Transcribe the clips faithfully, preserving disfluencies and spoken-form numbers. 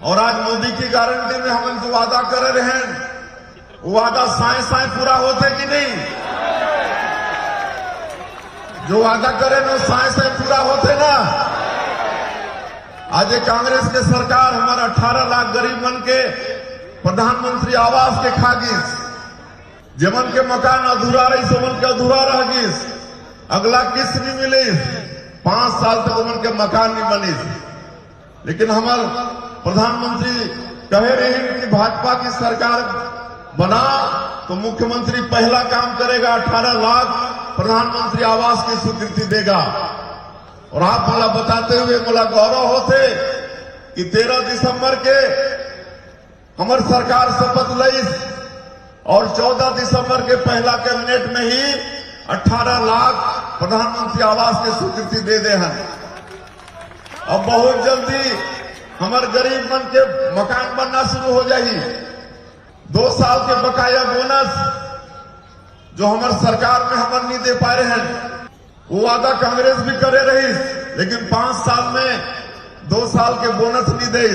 और आज मोदी की गारंटी में हमन जो वादा करे रहेन, वो वादा साय साय पूरा होथे कि नहीं? जो वादा करे न, साय साय पूरा होथे ना? आज ये कांग्रेस के सरकार हमर अठारह लाख गरीब मन के प्रधानमंत्री आवास के खा गिस। जेमन के मकान अधूरा रहिस, ओमन के अधूरा रह गिस, अगला किस्त नहीं मिलिस, पांच साल तक ओमन के मकान नहीं बनिस। लेकिन हमर प्रधानमंत्री कहे रहिन कि भाजपा की सरकार बना तो मुख्यमंत्री पहला काम करेगा, अठारह लाख प्रधानमंत्री आवास की स्वीकृति देगा। और आप मोला बताते हुए मोला गौरव होथे कि तेरह दिसंबर के हमर सरकार शपथ लइस और चौदह दिसंबर के पहला कैबिनेट में ही अठारह लाख प्रधानमंत्री आवास के स्वीकृति दे दे हन। अब बहुत जल्दी हमर गरीब मन के मकान बनना शुरू हो जाही। दो साल के बकाया बोनस जो हमर सरकार में हमन नहीं दे पाए रहेन, वो वादा कांग्रेस भी करे रहिस, लेकिन पांच साल में दो साल के बोनस नहीं दे।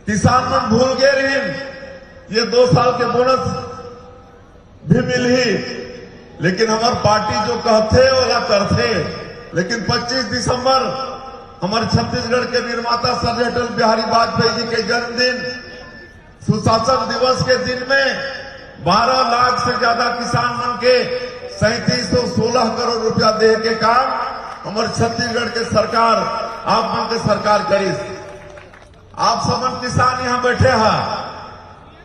किसान मन भूल गए रहिन, ये दो साल के बोनस भी मिलही, लेकिन हमर पार्टी जो कहथे ओला करथे। लेकिन पच्चीस दिसंबर हमर छत्तीसगढ़ के निर्माता श्रद्धेय अटल बिहारी वाजपेयी जी के जन्मदिन, सुशासन दिवस के दिन में बारह लाख से ज्यादा किसान मन के सैंतीस सौ सोलह करोड़ रुपया दे के काम हमर छत्तीसगढ़ के सरकार, आप मन के सरकार करिस। आप सबन किसान यहाँ बैठे हा,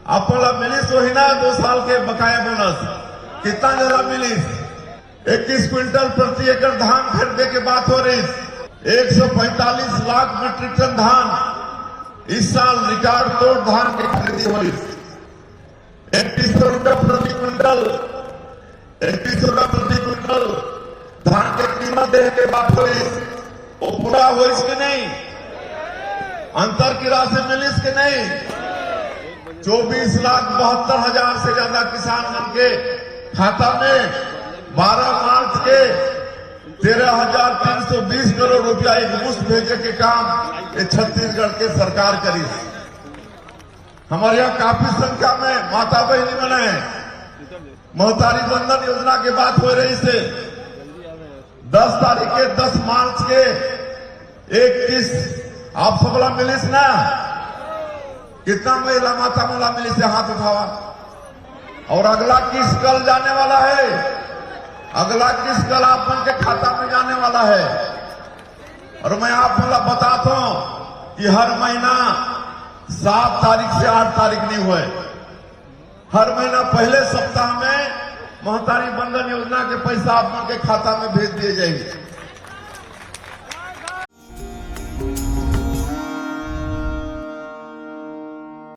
आप ला मिलिस वही ना दो साल के बकाया बोनस? कितना ज्यादा मिलिस? इक्कीस क्विंटल प्रति एकड़ धान खरीदे के बात हो रहिस, एक सौ पैंतालीस लाख मीट्रिक टन धान इस साल रिकॉर्ड तोड़ धान के खरीदी होइस। इकतीस सौ रुपया प्रति क्विंटल, इकतीस सौ रुपया प्रति क्विंटल धान के कीमत देहे के बात होइस, वो पूरा होइस कि नहीं? अंतर की राशि मिलिस कि नहीं? चौबीस लाख बहत्तर हजार से ज्यादा किसान मन के खाता में बारह मार्च के तेरह हजार तीन सौ बीस करोड़ रुपया एक मुश्त भेजे के काम ये छत्तीसगढ़ के सरकार करिस। हमर यहाँ काफी संख्या में माता बहिनी मन हे। महतारी वंदन योजना के बात हो रहिस हे, दस तारीख के, दस मार्च के एक किस्त आप सबला मिलिस ना? कितना महिला माता मन ला मिलिस हे, हाथ उठावा। और अगला किस्त कल जाने वाला है, अगला किस्त कल आप मन के खाता में जाने वाला है। और मैं आप मन ला बताता हूं कि हर महीना सात तारीख से आठ तारीख नहीं होय, हर महीना पहले सप्ताह में महतारी वंदन योजना के पैसा आप मन के खाता में भेज दिए जाएंगे।